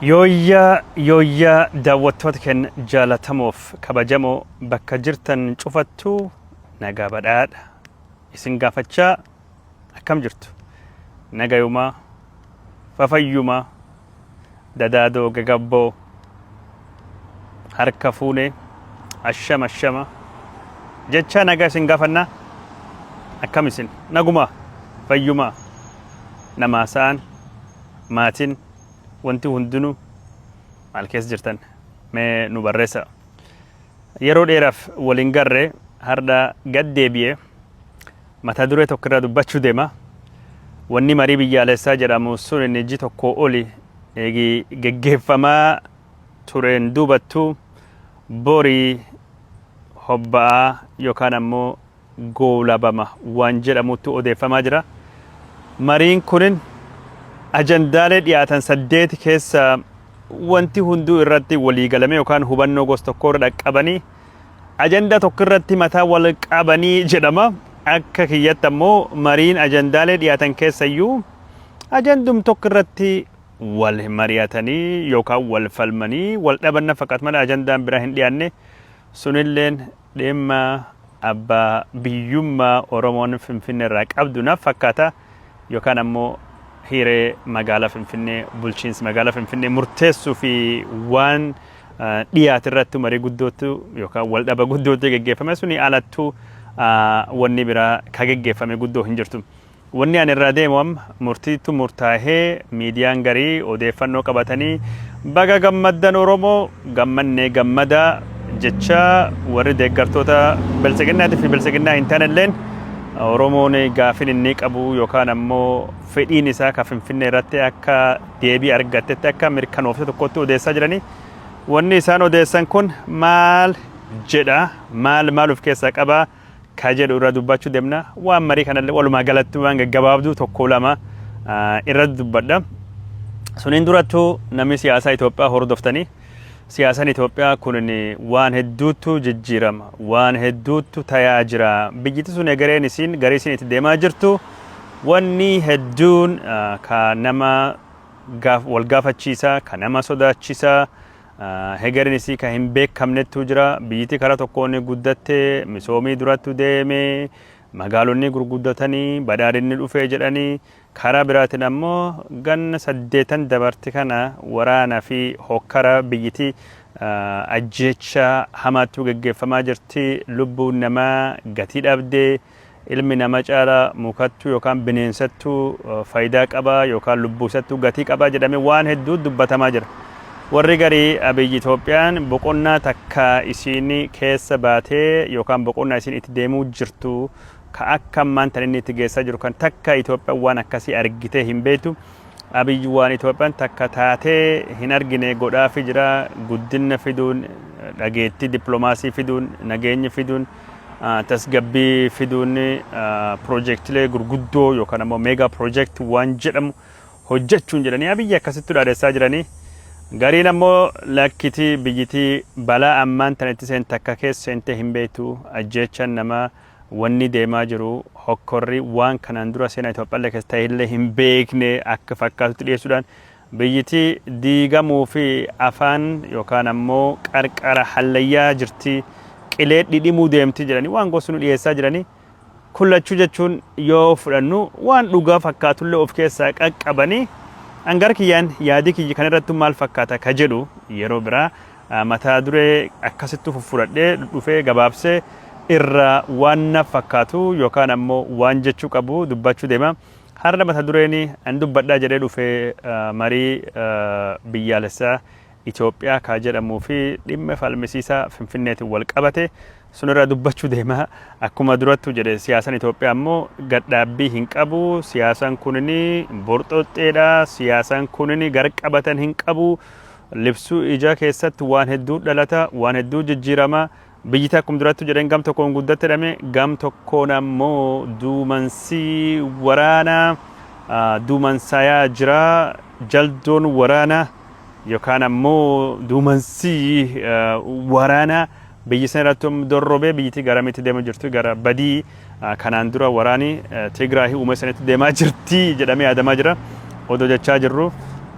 Yooyyaa yooyyaa daawwattoota keenya jaalatamoof kabajamoo bakka jirtan cufattuu nagaa badhaadha isin gaafachaa akkam jirtu nagayumaa fafayyumaa dadaadoo gagabboo harka fuune ashama ashama jechaa nagaa isin gaafannaa akkam isin nagumaa fayyumaa namaa sa'an maatiin wanti hundinuu maal keessa jirtan mee nu barreessa. Yeroo dheeraaf waliin garre hardha gad deebi'e mata duree tokko irraa dubbachuu deema. Wanni marii biyyaalessaa jedhamu sun inni ji tokkoo oli eegi geggeeffamaa tureen duubattu borii hobba'aa yookaan ammoo goolabama waan jedhamutu odeeffamaa jira. Mariin kunin ajandaalee dhiyaatan saddeeti keessa wanti hunduu irratti waliigalame yookaan hubannoo gosa tokko irra dhaqqabanii ajandaa tokko irratti mataa wal qabanii jedhama. Akka kiyyatti ammoo mariin ajandaalee dhiyaatan keessayyuu ajandum tokko irratti wal mari'atanii yookaan wal falmanii wal dhaban na fakkaata malee ajandaan biraa hin dhiyaanne. Sunilleen dhimma abbaa biyyummaa Oromoon Finfinnee irraa qabdu na fakkaata yookaan ammoo hiree magaalaa Finfinnee bulchiinsi magaalaa Finfinnee murteessuu fi waan dhiyaate irratti marii guddootu yookaan wal dhaba guddootu geggeeffame suni alattuu wanni biraa ka geggeeffame guddoo hin jirtu. Wanni ani irraa deemu amma murtiitu murtaahee miidiyaan garii odeeffannoo qabatanii baga gammaddan Oromoo gammannee gammadaa jechaa warri deeggartoota biltsiginnaatii fi biltsiginnaa hin taanelleen Oromoon gaafin inni qabu yookaan ammoo fedhiin isaa ka Finfinnee irratti akka deebii argattetti akka mirkanoofte tokkotti odeessaa jiranii. Wanni isaan odeessan kun maal jedha maal maal of keessaa qaba ka jedhu irra dubbachuu deemna. Waan marii kanallee walumaa galatti waan gaggabaabduu tokko lama irra dubbadha. Suniin durattuu namni siyaasaa Itoophiyaa hordoftanii siyaasaan Itoophiyaa kun waan hedduutu jijjiirama, waan hedduutu tayaa jira. Biyyiti sun egereen isiin garii isiin itti deemaa jirtu wanni hedduun ka nama wal gaafachiisa, ka nama sodaachisa, Hegereen isii ka hin beekamnettu jira. Biyyiti karaa tokkoon guddatte, misoomii durattu deeme, magaalonni gurguddatanii, badhaadhinni dhufee jedhanii, karaa biraatiin ammoo ganna saddeetan dabarte kana waraana fi hokkara biyyiti ajjeechaa hamaattu geggeeffamaa jirti. Lubbuun namaa gatii dhabde. Ilmi nama caala mukattu yookaan bineensattu faayidaa qaba yookaan lubbuu isattu gatii qaba jedhame waan hedduu dubbatamaa jira. Warri garii Abiyyi Itoophiyaan boqonnaa takka isiin keessa baatee yookaan boqonnaa isiin itti deemuu jirtu ka akka ammaan tan inni itti geessaa jiru kan takka Itoophiyaan waan akkasii argitee hin beektu. Abiyyi waan Itoophiyaan takka taatee hin argine godhaafi jira. Guddinna fiduun, dhageettii dippiloomaasii fiduun, nageenya fiduun, tasgabbii fiduun piroojeektilee gurguddoo yookaan ammoo meegaa piroojeekti waan jedhamu hojjechuun jedhanii Abiyyi akkasitti dhaadessaa jiranii. Gariin ammoo lakkitii biyyitii balaa ammaan tan itti seente takka keessa seentee hin beektu ajjeechaan namaa wanni deemaa jiru hokkorri waan kanaan dura seenaa Itoophiyaallee keessa ta'ellee hin beekne akka fakkaatutti dhiyeessuudhaan biyyiti diigamuu fi afaan yookaan ammoo qarqara hallayyaa jirti qilee dhidhimuu deemti jedhanii waan gosa nu dhiyeessaa jiranii kun lachuu jechuun yoo fudhannu waan dhugaa fakkaatullee of keessaa qaqqabanii angar kiyyaan yaadii kiyyi kan irratti maal fakkaata ka jedhu yeroo biraa mataa duree akkasittu fuffudhadhee dhufee gabaabsee irra waan na fakkaatu yookaan ammoo waan jechuu qabu dubbachuu deema. Har'a mata dureen an dubbadhaa jedhee dhufe marii biyyaalessaa Itoophiyaa kaa jedhamuu fi dhimma falmisiisaa Finfinneetiin wal qabate sunirraa dubbachuu deema. Akkuma durattu jedhe siyaasaan Itoophiyaa ammoo gadhaabbii hin qabu. Siyaasaan kunini borxoxxeedha. Siyaasaan kunini garqabatan hin qabu. Libsuu ijaa keessatti waan hedduu dhalata, waan hedduu jijjiirama. Biyyi akkuma durattu jedheen gam tokkoon guddatte jedhame gam tokkoon ammoo duumansi waraanaa duumansayaa jira. Jaldoon waraanaa yookaan ammoo duumansi waraanaa biyyi sana irratti dorrobee biyyittii garamitti deemaa jirtu gara badii kanaan dura waraani Tigraay uume sanitti deemaa jirti jedhamee yaadamaa jira. Odoo jechaa jirru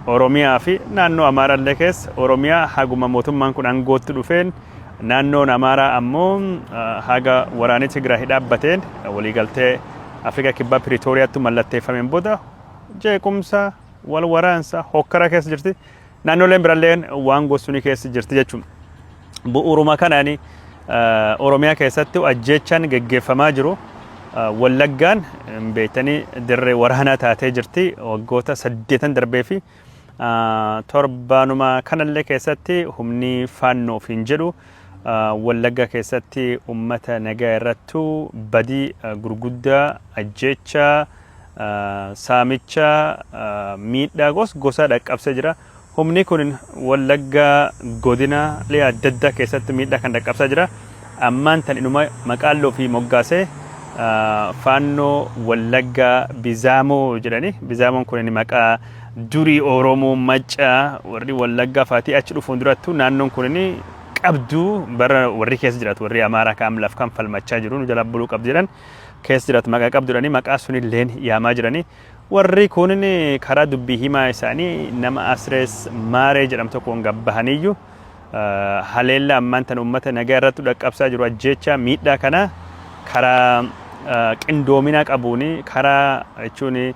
Oromiyaa fi naannoo Amaaraallee keessa Oromiyaa haguma mootummaan kun aangootti dhufeen, naannoon Amaaraa ammoo haga waraanni Tigraay dhaabbateen waliigaltee Afrikaa Kibbaa Piriitooriyaatti mallatteeffameen booda jeequmsa, wal waraansa, hokkara keessa jirti. Naannoleen biralleen waan gosuni keessa jirti jechuudha. Bu'uuruma kanaan Oromiyaa keessatti ajjeechaan geggeeffamaa jiru. Wallaggaan beektanii dirree waraanaa taatee jirti waggoota 8 darbee fi torbaanuma kanallee keessatti humni Faannoo ofiin jedhu Wallagga keessatti ummata nagaa irrattu badii gurguddaa, ajjeechaa, saamicha, miidhaa gos gosaa dhaqqabsee jira. Humni kun Wallagga godinaalee adda addaa keessatti miidhaa kan dhaqqabsaa jira. Ammaan tan inuma maqaalloo fi moggaasee Faannoo Wallaggaa Bizaamoo jedhani. Bizaamoon kun maqaa durii Oromoo Maccaa warri Wallaggaa faatii achi dhufuun durattu naannoon kun qabdu, bara warri keessa jiraatu, warri Amaaraa kan laf kan falmachaa jiru nu jala buluu qabdu jedhan keessa jiraatu maqaa qabdu jedhanii maqaa sunilleen yaamaa jiranii. Warri kun karaa dubbii himaa isaanii nama Asrees Maaree jedhamu tokkoon gabbahaniyyuu haleellaa ammaan tan uummata nagaa irratti dhaqqabsaa jiru, ajjeechaa, miidhaa kana karaa qindoomina qabuuni, karaa jechuun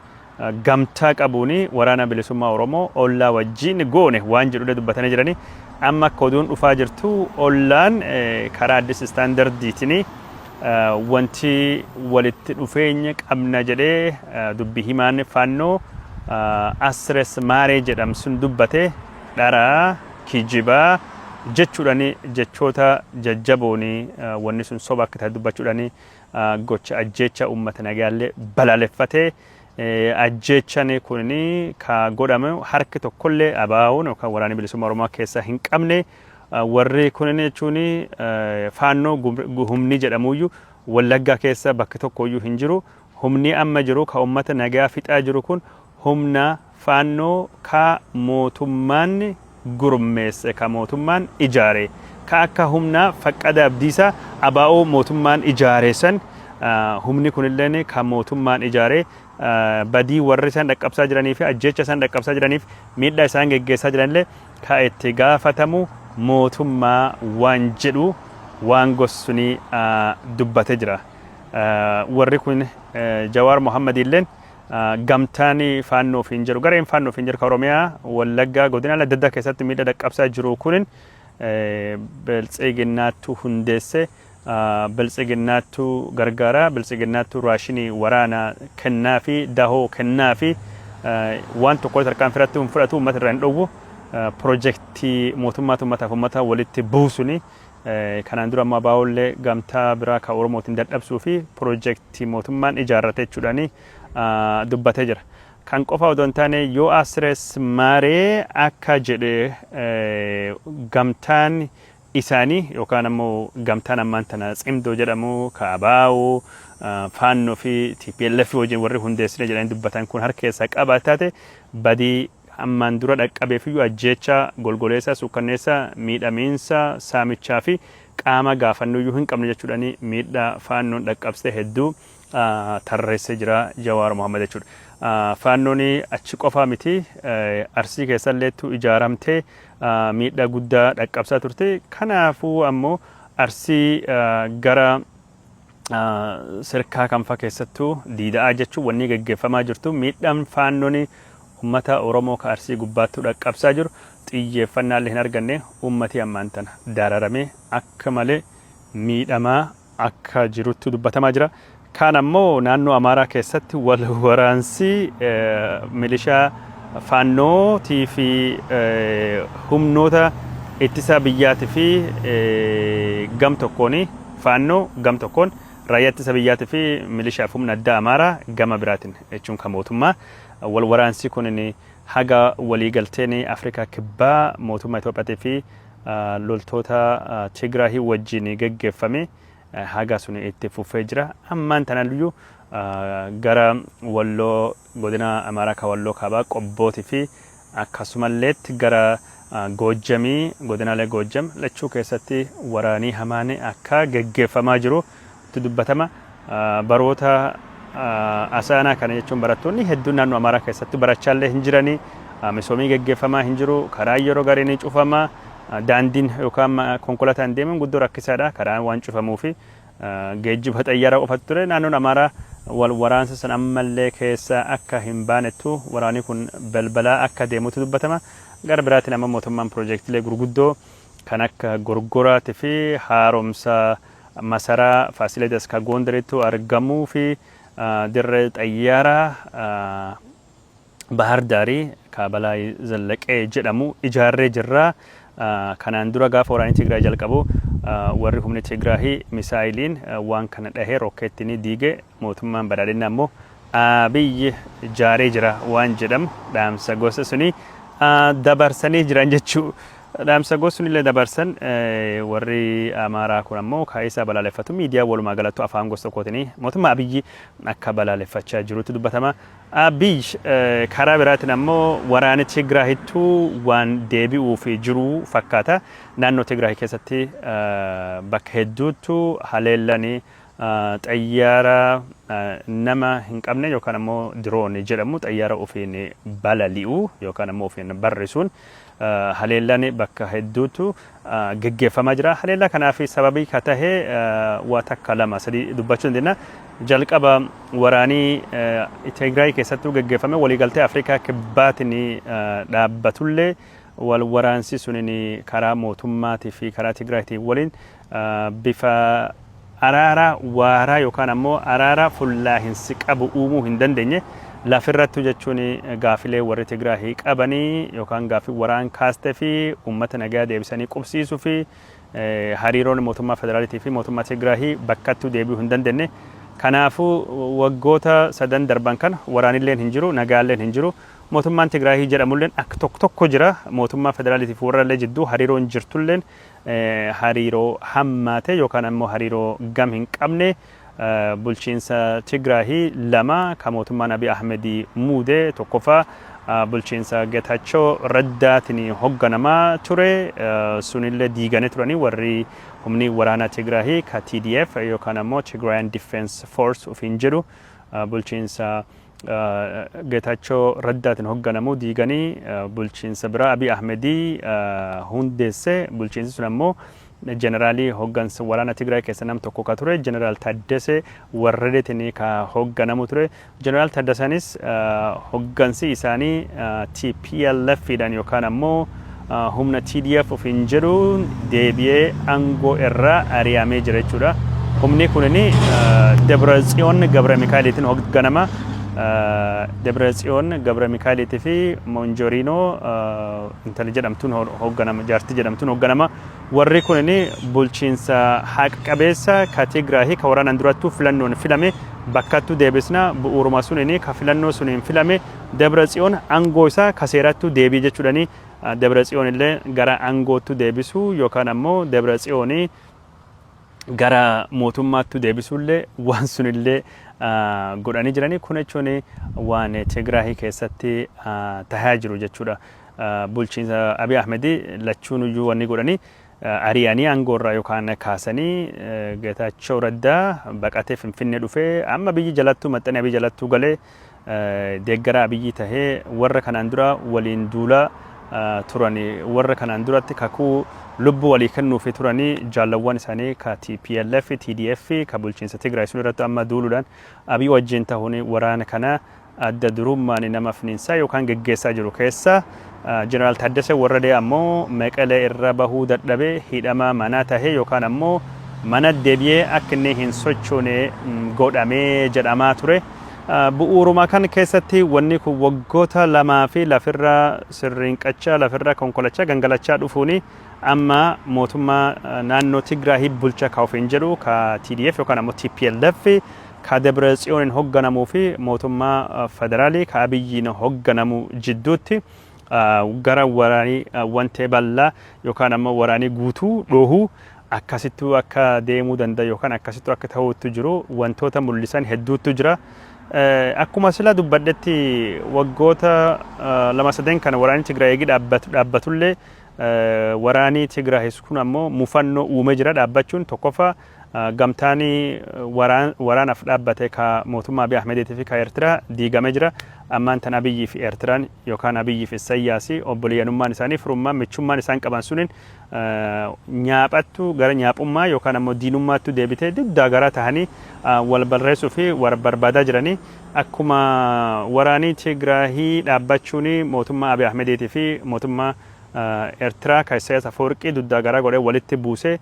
gamtaa qabuuni Waraana Bilisummaa Oromoo ollaa wajjin goone waan jedhullee dubbatanii jiranii. Amma akka oduun dhufaa jirtu ollaan karaa Addis Standardiitiin wanti walitti dhufeenya qabna jedhee dubbi himaan Faannoo Asres Maaree jedhamu sun dubbate dharaa, kijibaa jechuudhaan, jechoota jajjaboon wanni sun soba akka ta'e dubbachuudhaan, gocha ajjeecha uummata nagaallee balaaleffatee, ajjeechaan kun ka godhame harki tokkollee ABO'n yookaan Waraanni Bilisummaa Oromoo keessaa hin qabne, warri kunin jechuun Faannoo humni jedhamuyyuu Wallaggaa keessa bakki tokkoyyuu hin jiru. Humni amma jiru ka uummata nagaa fixaa jiru kun humna Faannoo ka mootummaan gurmeesse, ka mootummaan ijaare, ka akka humna Faqqada Abdiisaa ABO mootummaan ijaare san. Humni kunilleen ka mootummaan ijaare, badii warri isaan dhaqqabsaa jiranii fi ajjeecha isaan dhaqqabsaa jiraniif miidhaa isaan geggeessaa jiranillee ka itti gaafatamu mootummaa waan jedhu waan gossunii dubbatee jira. Warri kun Jawaar Mohammad illeen gamtaan Faannoo ofiin jedhu, gareen Faannoo ofiin jedhu ka Oromiyaa Wallaggaa godinaalee adda addaa keessatti miidhaa dhaqqabsaa jiru kunin Biltsiginnaattu hundeesse, Biltsiginnaattu gargaara, Biltsiginnaattu raashinii waraana kennaa fi dahoo kennaa fi waan tokko tarkaanfii irratti hin fudhatu, uummata irraa hin dhowwu, pirojektii mootummaatu uummataaf uummata walitti buusuni kanaan dura ammoo ABOllee gamtaa biraa kan Oromootiin dadhabsuu fi pirojektii mootummaan ijaarrate jechuudhaan dubbatee jira. Kan qofa odoo hin taane, yoo Asres Maaree akka jedhe gamtaan isaanii yookaan ammoo gamtaan ammaan tana Tsimdoo jedhamu ka ABO, Faannoo fi TPLF wajjin warri hundeessine jedhanii dubbatan kun harka keessaa qabaataate, badii ammaan dura dhaqqabeefiyyuu, ajjeechaa, golgoleessa, suukkanneessa, miidhamiinsa, saamichaa fi qaama gaafannuyyuu hin qabne jechuudhaan miidhaa Faannoon dhaqqabsite hedduu tarreessee jira Jawaar Mohammad jechuudha. Faannoon achi qofaa miti, Arsii keessalleettu ijaaramtee miidhaa guddaa dhaqqabsaa turte. Kanaafuu ammoo Arsii gara Sirkaa kanfa keessattuu Diida'aa jechuun wanni geggeeffamaa jirtu, miidhaan Faannoon ummata Oromoo ka Arsii gubbaattuu dhaqqabsaa jiru xiyyeeffannaallee hin arganne. Ummati ammaan tana dararamee akka malee miidhamaa akka jirutti dubbatamaa jira. Kaan ammoo naannoo Amaaraa keessatti wal waraansi milishaa Faannootii fi humnoota ittisa biyyaatii fi gam tokkoon Faannoo gam tokkoon, raayyaa ittisa biyyaatii fi milishaaf humna addaa Amaaraa gama biraatiin jechuun kan mootummaa, wal waraansi kun haga waliigalteen Afrikaa Kibbaa mootummaa Itoophiyaatii fi loltoota Tigraahii wajjin geggeeffame haga sun itti fufee jira. Ammaan tanayyuu gara Walloo, godina Amaaraa ka Walloo Kaabaa Qobbootii fi akkasumalleetti gara Goojjamii, godinaalee Goojjam lachuu keessatti waraanii hamaan akka geggeeffamaa jiru itti dubbatama. Baroota asaanaa kana jechuun barattoonni hedduun naannoo Amaaraa keessatti barachaallee hin jiranii. Misoomii geggeeffamaa hin jiru. Karaan yeroo garii ni cufama. Daandiin yookaan konkolaataan deemuun guddoo rakkisaadha. Karaan waan cufamuufi geejjiba xayyaaraa qofatu ture. Naannoon Amaaraa wal waraansa san ammallee keessa akka hin baanettu waraanni kun balbalaa akka deemutu dubbatama. Gara biraatiin ammoo mootummaan piroojeektilee gurguddoo kan akka Gorgoraati fi haaromsa masaraa Faasiledas ka Gondarittu argamuu fi dirree xayyaaraa Bahar Daarii ka Balaay Zallaqee jedhamu ijaarree jirra. Kanaan dura gaafa waraanni Tigraay jalqabu warri humni Tigraahii misaayiliin waan kana dhahee rokkeettiin diige, mootummaan badhaadhinnaa immoo Abiyyi ijaaree jira waan jedhamu dhaamsa gosa suni dabarsanii jiran jechuu. Dhaamsa gosa sunillee dabarsan, warri Amaaraa kun ammoo kaa'isaa balaaleffatu. Miidiyaa walumaa galattu afaan gosa tokkootiin mootummaa Abiyyi akka balaaleffachaa jirutti dubbatama. Abiy karaa biraatiin ammoo waraani Tigraahittuu waan deebi'uuf jiru fakkaata. Naannoo Tigraay keessatti bakka hedduuttu haleellani xayyaara nama hin qabne yookaan ammoo diroon jedhamu, xayyaara ofiin balali'u yookaan ammoo ofiin barrisuun, haleellaan bakka hedduutu geggeeffamaa jira. Haleellaa kanaaf sababii ka tahe waa takka, lama, sadii dubbachuu dandeenya. Jalqaba waraanii Tigraay keessattuu geggeeffame waliigaltee Afrikaa Kibbaatiin dhaabbatullee, wal waraansi sunin karaa mootummaatii fi karaa Tigraayitiin waliin bifa araara waaraa yookaan ammoo araara fullaahinsi qabu uumuu hin dandeenye. Lafirrattu jechuun gaafilee warri Tigraahii qabanii yookaan gaafii waraan kaastee fi uummata nagaa deebisanii qubsiisuu fi hariiroon mootummaa federaalitii fi mootummaa Tigraahii bakkattuu deebi'uu hin dandeenye. Kanaafuu waggoota sadan darban kana waraanilleen hin jiru, nagaalleen hin jiru. Mootummaan Tigraahii jedhamulleen akka tokko tokko jira. Mootummaa federaalitii fi warrallee jidduu hariiroon jirtulleen hariiroo hammaate yookaan ammoo hariiroo gam hin qabne. Bulchiinsa Tigraahii lama ka mootummaan Abiy Ahmedii muude, tokkoffaa bulchiinsa Getaachoo Raddaatiin hogganamaa ture, sunillee diiganii turanii. Warri humni waraanaa Tigraahii ka TDF yookaan ammoo Tigrayan Defense Force ofiin jedhu bulchiinsa Geetaachoo Raddaatiin hogganamu diiganii bulchiinsa biraa Abiy Ahmedii hundeesse. Bulchiinsi sun ammoo jeneraalii hoggansa waraana Tigraay keessa nam tokko ka ture, Jeneraal Taaddasee Warradeetiin ka hogganamu ture. Jeneraal Taaddasaanis hoggansi isaanii TPLF dhaan yookaan ammoo humna TDF ofiin jedhuun deebi'ee aangoo irraa ari'amee jira jechuudha. Humni kunin Dabra Tsiyoon Gabra Mikaa'eliitiin hoogganama. Dabra Tsiyoon Gabra Mikaa'eliitii fi Monjoriinoo intala jedhamtuun hoogganama, jaartii jedhamtuun hoogganama. Warri kunin bulchiinsa haqa qabeessa ka Tigraahii ka waraanaan durattuu filannoon filame bakkattuu deebisna, bu'uuruma suniin ka filannoo suniin filame Dabra Tsiyoon aangoo isaa ka seerattuu deebii jechuudhani Dabra Tsiyoon illee gara aangoottu deebisuu yookaan ammoo Dabra Tsiyoonii gara mootummaattu deebisuullee waan sunillee godhanii jiranii. Kun jechuun waan Tigraahii keessatti tahaa jiru jechuudha. Bulchiinsa Abiy Ahmed lachuun iyyuu wanni godhanii ari'anii aangoorraa yookaan kaasanii, Geetaachoo Raddaa baqatee Finfinnee dhufee amma biyyi jalattuu maxxanee Abiy jalattuu galee deeggaraa Abiyyi tahee, warra kanaan dura waliin duulaa turani, warra kanaan duratti kakuu lubbuu walii kennuufi turanii, jaallawwan isaanii ka TPLF, TDF ka bulchiinsa Tigraay sun irratti amma duuluudhaan Abiy wajjin tahuun waraana kana adda durummaan nama finiinsaa yookaan geggeessaa jiru keessa. Jeneraal Taaddasee Warradee ammoo Meqelee irra bahuu dadhabee hidhamaa manaa tahee yookaan ammoo mana deebi'ee akka inni hin sochoone godhamee jedhamaa ture. Bu'uuruma kan keessatti wanni kun waggoota lamaa fi lafirra sirriinqachaa, lafirra konkolachaa, gangalachaa dhufuuni amma mootummaa naannoo Tigraahii bulcha ka ofiin jedhu ka TDF yookaan ammoo TPLF ka Dabra Tsiyooniin hogganamuu fi mootummaa federaalii ka Abiyyiin hogganamu jidduutti gara waraanii wantee bal'aa yookaan ammoo waraanii guutuu dhoohuu akkasittuu akka deemuu danda'a yookaan akkasittuu akka ta'uutti jiru wantoota mul'isan hedduutu jira. Akkuma sila dubbadhetti, waggoota lama sadeen kana waraanni Tigraay eegi dhaabbatullee, waraanii Tigraay kun ammoo mufannoo uumee jira dhaabbachuun. Tokkoffaa, gamtaan waraanaaf dhaabbate ka mootummaa Abiy Ahmediitii fi ka Eertiraa diigamee jira. Ammaan tan Abiyyii fi Eertiraan yookaan Abiyyii fi Issayyaasi obboleeyyanummaan isaanii, firummaan, michummaan isaan qaban suniin nyaaphattu gara nyaaphummaa yookaan ammoo diinummaattu deebitee dugdaa garaa tahanii wal barreessuu fi wal barbaadaa jiranii. Akkuma waraanii Tigraahii dhaabbachuun mootummaa Abiy Ahmediitii fi mootummaa Eertiraa ka Isayyaas Afawarqii dugdaa garaa godhee walitti buusee,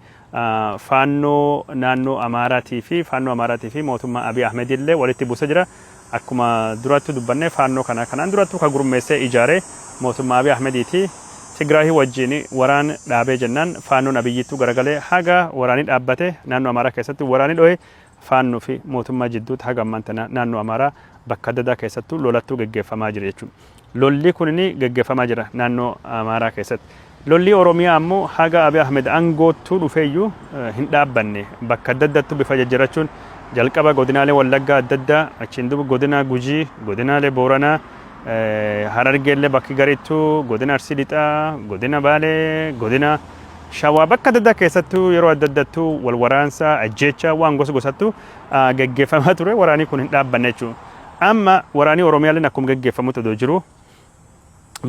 Faannoo naannoo Amaaraatii fi Faannoo Amaaraatii fi mootummaa Abiy Ahmedillee walitti buusee jira. Akkuma durattu dubbanne, Faannoo kana kanaan durattu ka gurmeessee ijaare mootummaa Abiy Ahmediiti. Tigraahii wajjin waraan dhaabee jennaan Faannoon Abiyyittuu garagalee haga waraanii dhaabbate naannoo Amaaraa keessatti waraanii dho'e. Faannoo fi mootummaa jidduutti haga ammaan tana naannoo Amaaraa bakka adda addaa keessattuu lolattuu geggeeffamaa jira jechuudha. Lolli kunini geggeeffamaa jira naannoo Amaaraa keessatti. Lolli Oromiyaa ammoo haga Abiy Ahmed aangoottuu dhufeeyyuu hin dhaabbanne. Bakka adda addattuu bifa jijjiirrachuun jalqaba godinaalee Wallaggaa adda addaa, achiin duuba godina Gujii, godinaalee Booranaa, Harargeellee bakki garittuu, godina Arsii Lixaa, godina Baalee, godina Shawaa bakka adda addaa keessattuu yeroo adda addattuu wal waraansa, ajjeechaa waan gosa gosattuu geggeeffamaa ture. Waraanii kun hin dhaabbanne jechuudha. Amma waraanii Oromiyaalleen akkuma geggeeffamutti odoo jiru,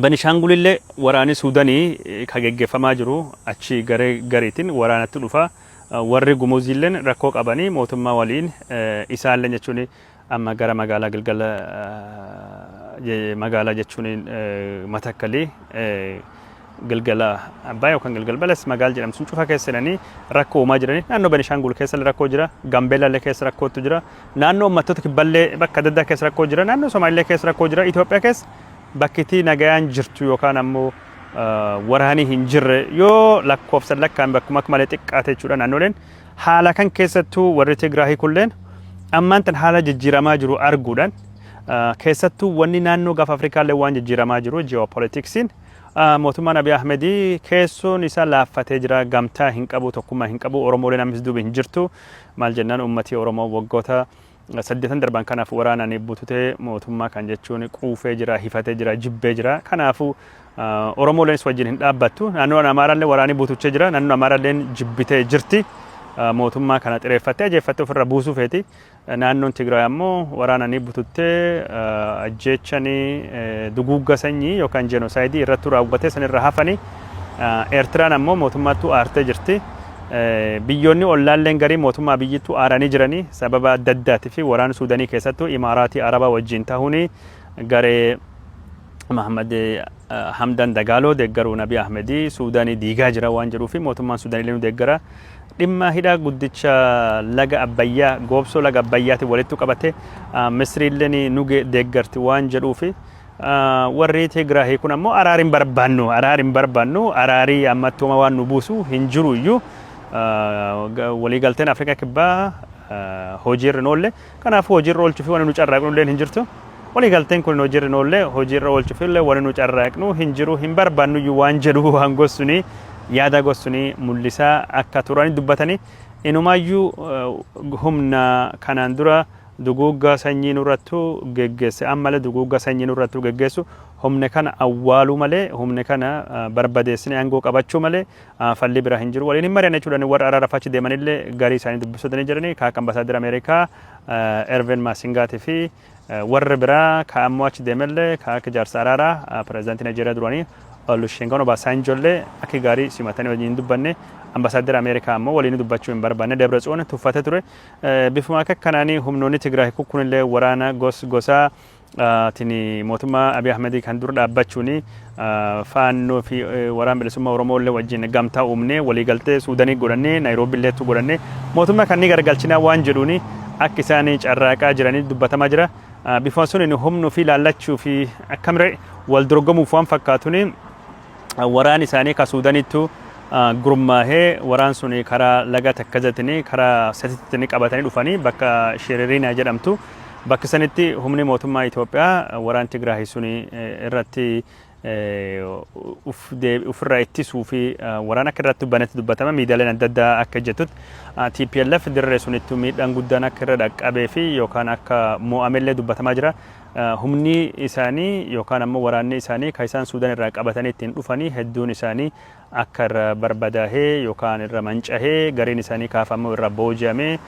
Benishaangulillee waraanii Suudanii ka geggeeffamaa jiru achi garee gariitiin waraanatti dhufa. Warri Gumuziilleen rakkoo qabanii mootummaa waliin isaalleen jechuun amma gara magaalaa Gilgala magaalaa jechuun Matakkalii, Gilgala Abbaa yookaan Gilgal Balas magaala jedhamtu sun cufa keessa seenanii rakkoo uumaa jiranii. Naannoo Benishaangul keessa rakkoo jira, Gambeellallee keessa rakkootu jira, naannoo uummattoota kibballee bakka adda addaa keessa rakkoo jira, naannoo Somaalilee keessa rakkoo jira. Itoophiyaa keessa bakkitii nagayaan jirtu yookaan ammoo waraanii hin jirre yoo lakkoofsan lakkaan bakkuma akka malee xiqqaate jechuudha naannoleen. Haala kan keessattuu warri Tigraahii kulleen ammaan tan haala jijjiiramaa jiru arguudhaan, keessattuu wanni naannoo Gaafa Afrikaallee waan jijjiiramaa jiru, ji'oopolitiksiin mootummaan Abiy Ahmedii keessoon isaa laaffatee jira, gamtaa hin qabu, tokkummaa hin qabu, Oromooleen ammas duuba hin jirtu. Maal jennaan, uummatii Oromoo waggoota 8 darban kanaaf waraanaan bututee mootummaa kan jechuun quufee jira, hifatee jira, jibbee jira. Kanaafuu Oromoolenis wajjin hin dhaabbattu. Naannoon Amaaraallee waraanii butuchee jira. Naannoon Amaaraalleen jibbitee jirti. Mootummaa kana xireeffattee ajeeffattee ofirra buusuu feeti. Naannoon Tigraay ammoo waraananii bututtee ajjeechanii duguugga sanyii yookaan jenosaayidii irratti raawwatee sanirra hafanii. Eertiraan ammoo mootummaattuu aartee jirti. Biyyoonni ollaalleen garii mootummaa biyyittuu aaranii jiranii sababa adda addaatii fi waraana Suudanii keessattuu Imaaraatii Arabaa wajjin ta'uun garee Mahammad Hamdan Dagaaloo deeggaruun Abiy Ahmedii Suudaanii diigaa jira waan jedhuu fi mootummaan Suudaanii nu deeggara. Dhimma hidha guddicha laga Abbayyaa, goobsoo laga Abbayyaatiin walitti qabate Misriilleen nu deeggarti waan jedhuu fi warri Tigraahii kun ammoo araari hin barbaannu, araari hin barbaannu, araarii ammatti homa waan nu buusu hin jiru iyyuu, waliigalteen Afrikaa Kibbaa hojiirra hin oolle, kanaafuu hojiirra oolchuu fi wanni nu carraaqnu illee hin jirtu. Waliigalteen kun hojiirra hin oolle, hojiirra oolchuuf illee wanni nu carraaqnu hin jiru, hin barbaannu iyyuu waan jedhu waan gossuni yaada gossuni mul'isaa akka turani dubbatanii. Inumaayyuu humna kanaan dura duguugga sanyii nurrattu geggeesse ammallee duguugga sanyii nurrattu geggeessu, humna kana awwaaluu malee, humna kana barbadeessine aangoo qabachuu malee falli biraa hin jiru, waliin hin mari'anne jechuudhaan warra araaraaf achi deemanillee garii isaanii dubbisotanii jiranii, ka akka ambasaaddara Ameerikaa Ervin Maasingaatii fi warri biraa, ka ammoo achi deemellee ka akka jaarsa araaraa pireezidaantii Naayijeeriyaa duraanii Olusegun Obasanjollee akka gaarii simatanii wajjin hin dubbanne. Ambasaaddara Ameerikaa ammoo waliin dubbachuu hin barbaanne, Debre Tsoon tuffate ture. Bifuma akka kanaanii humnoonni Tigraay kukkunillee waraana gos gosaa tini mootummaa Abiy Ahmedii kan dura dhaabbachuun Faannoo fi Waraana Bilisummaa Oromoo illee wajjin gamtaa uumnee, waliigaltee Suudanii godhannee, Naayiroobii illeettu godhannee, mootummaa kan ni gargalchinaa waan jedhuun akka isaan carraaqaa jiranii dubbatamaa jira. Bifuma suniin humnuu fi laallachuu fi akkamiree wal dorgomuuf waan fakkaatuun waraan isaanii ka Suudaniittu gurmaahee, waraan sun karaa laga Takkazatiin karaa Satitti qabatanii dhufanii bakka Shiririinaa jedhamtu bakka sanitti humni mootummaa Itoophiyaa waraan Tigraay sun irratti ofirraa ittisuu fi waraan akka irratti banetti dubbatama. Miidiyaaleen adda addaa akka jettutti TPLF dirree sunitti miidhaan guddaan akka irra dhaqqabee fi yookaan akka mo'amellee dubbatamaa jira. Humni isaanii yookaan ammoo waraanni isaanii kan isaan Suudaan irraa qabatanii ittiin dhufanii hedduun isaanii akka irra barbadaahee yookaan irra mancahee, gariin isaanii kaafamuu irra booji'amee,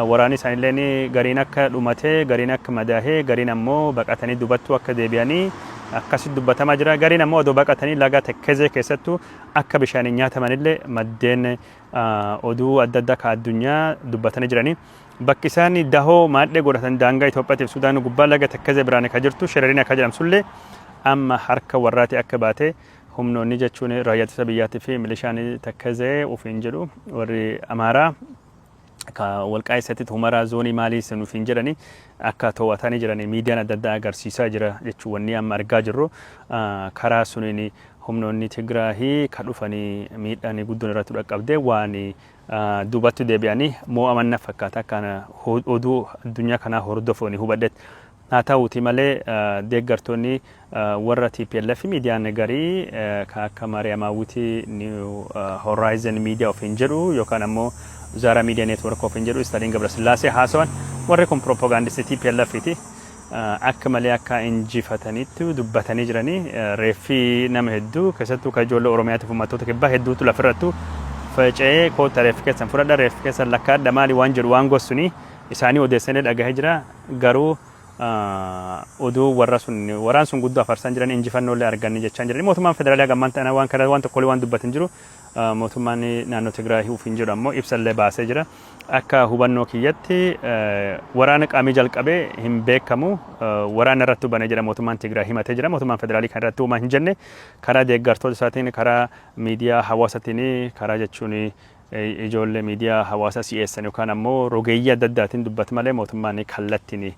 waraanni isaaniillee gariin akka dhumatee, gariin akka madaahee, gariin ammoo baqatanii dubattuu akka deebi'anii akkasitti dubbatamaa jira. Gariin ammoo odoo baqatanii laga Tekkezee keessattuu akka bishaaniin nyaatamanillee maddeen oduu adda addaa ka addunyaa dubbatanii jiranii. Bakki isaan dahoo maadhee godhatan daangaa Itoophiyaatiif Sudaan gubbaa laga Tekkezee biraan ka jirtu Shereriin akka jedhamsullee amma harka warraati akka baate, humnoonni jechuun raayyaa ittisa biyyaatii fi milishaan Tekkezee ofiin jedhu warri Amaaraa ka Walqaayisatti Humaraa zoonii maalii sun ofiin jedhani akka to'atanii jirani miidiyaan adda addaa agarsiisaa jira jechuun. Wanni amma argaa jirru karaa suniin humnoonni Tigraahii ka dhufanii miidhaan guddoon irratti dhaqqabdee waan duubatti deebi'anii moo'aman na fakkaata, akka oduu addunyaa kanaa hordofuun hubadhetti. Haa ta'uuti malee, deeggartoonni warra TPLF miidiyaan garii kan akka Maariyaamaawwitii New Horizon Media ofiin jedhu yookaan ammoo Zaaraa Media Network ofiin jedhu Istaliin Gabrasillaasee haasawan, warri kun propagandistii TPLF ti. Akka malee akka injifatanitti dubbatanii jiranii, reeffi nama hedduu, keessattuu kan ijoollee Oromiyaatiif uummattoota kibbaa hedduutu lafirrattu faca'ee, koota reeffi keessan fudhadha, reeffi keessan lakkaadha, maali waan jedhu waan gossuni isaanii odeessanii dhagahee jira. Garuu oduu warra sun waraan sun guddoo afarsaan jiran, injifannoolee arganne jechaa jiran. Mootummaan federaalaa gammaan ta'an waan kana waan tokkollee waan dubbatan jiru. Mootummaan naannoo Tigraay ofiin jedhu ammoo ibsallee baasee jira. Akka hubannoo kiyyatti waraana qaamii jalqabee hin beekamu, waraana irratti hubane jedha mootummaan Tigraay himatee jira. Mootummaan federaalii kan irratti uumaa hin jenne, karaa deeggartoota isaatiin, karaa miidiyaa hawaasaatiin, karaa jechuun ijoollee miidiyaa hawaasaa si'eessan yookaan ammoo rogeeyyii adda addaatiin dubbatu malee mootummaan kallattiin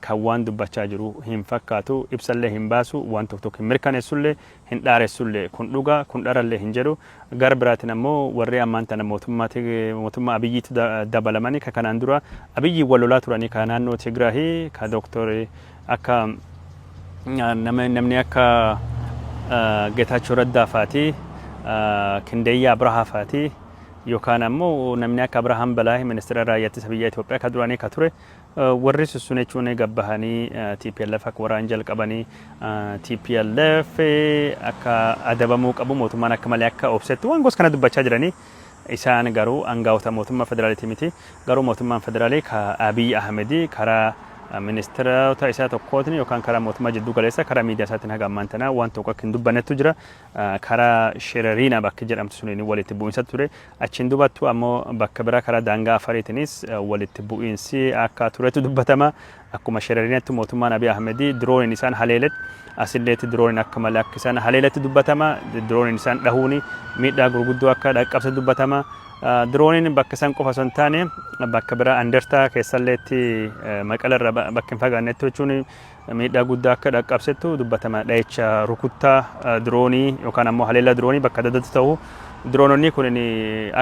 kan waan dubbachaa jiru hin fakkaatu. Ibsallee hin baasu, waan tokko tokko hin mirkaneessullee, hin dhaaressullee, kun dhugaa kun dharallee hin jedhu. Gara biraatiin ammoo warri ammaan tana mootummaa Abiyyiitti dabalamanii, ka kanaan dura Abiyyiin wal lolaa turanii, ka naannoo Tigraahii, ka dooktor akka namni akka Geetaachoo Raddaa faati, Kindeeyyaa Abrahaa faati, yookaan ammoo namni akka Abrahaam Balaahi, ministeera raayyaa ittisa biyya Itoophiyaa ka duraanii ka ture, warri sun jechuun gabbahanii TPLF akka waraan jalqabanii, TPLF akka adabamuu qabu, mootummaan akka malee akka obsetti waan gosa kana dubbachaa jiranii. Isaan garuu aangaa'ota mootummaa federaalitii miti. Garuu mootummaan federaalii ka Abiy Ahmedii karaa ministeerota isaa tokkootiin yookaan karaa mootummaa jidduu galeessa, karaa miidiyaa isaatiin haga ammaan tanaa waan tokko akka hin dubbannettu jira. Karaa Shereriina bakka jedhamtu suniin walitti bu'iinsa ture. Achiin dubattu ammoo bakka biraa karaa daangaa Afariitiinis walitti bu'iinsi akka turetu dubbatama. Akkuma Shereriinatti mootummaan Abiy Ahmedii dirooniin isaan haleeletti, asilleetti dirooniin akka malee akka isaan haleeletti dubbatama. Dirooniin isaan dhahuuni miidhaa gurguddoo akka dhaqqabse dubbatama. Dirooniin bakka isaan qofa osoo hin taane bakka biraa Andertaa keessalleetti, Maqala irraa bakka hin fagaannetti jechuun, miidhaa guddaa akka dhaqqabsettu dubbatama. Dha'icha rukuttaa diroonii yookaan ammoo haleellaa diroonii bakka adda addaatti ta'u. Diroononni kun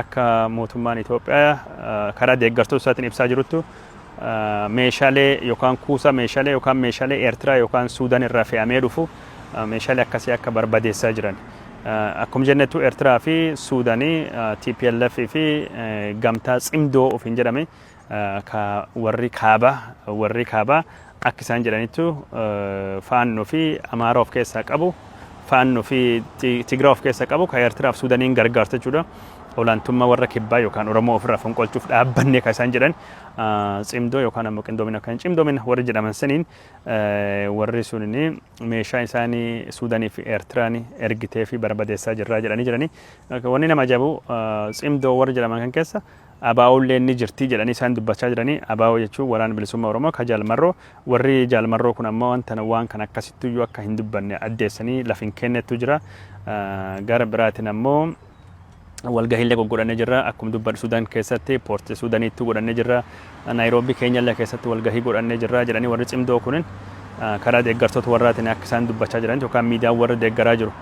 akka mootummaan Itoophiyaa karaa deeggartoota isaatiin ibsaa jiruttu meeshaalee yookaan kuusaa meeshaalee yookaan meeshaalee Eertiraa yookaan Suudaan irraa fe'amee dhufu, meeshaalee akkasii akka barbadeessaa jiran. Akkuma jennettu Eertiraa fi Suudaanii TPLF fi gamtaa Tsimdoo ofiin jedhame ka warri kaabaa akka isaan jedhanittu Faannoo fi Amaara of keessaa qabu, Faannoo fi Tigiraa of keessaa qabu, ka Eertiraa fi Suudaaniin gargaartu jechuudha. Olaantummaa warra kibbaa yookaan Oromoo ofirraa fonqolchuuf dhaabbanne kan isaan jedhan Tsimdoo yookaan ammoo qindoomina kan cimdoomina warri jedhaman saniin, warri sunini meeshaa isaanii Suudaanii fi Eertiraan ergitee fi barbadeessaa jirraa jedhanii jiranii. Wanni nama ajaa'ibu, Tsimdoo warri jedhaman kan keessa ABOllee ni jirti jedhanii isaan dubbachaa jiranii. ABO jechuun Waraana Bilisummaa Oromoo ka Jaalmarroo. Warri Jaalmarroo kun ammoo wanta waan kana akkasittuyyuu akka hin dubbanne addeessanii lafa hin kennettu jira. Gara biraatiin ammoo walgahiilee goggodhannee jirra. Akkuma dubbadhu Suudaan keessatti Poorti Suudaaniitti godhannee jirra. Naayiroobii Keenyallee keessatti walgahii godhannee jirra jedhanii warri Tsimdoo kunin karaa deeggartoota warraatiin akka isaan dubbachaa jiran yookaan miidiyaan warra deeggaraa jiru.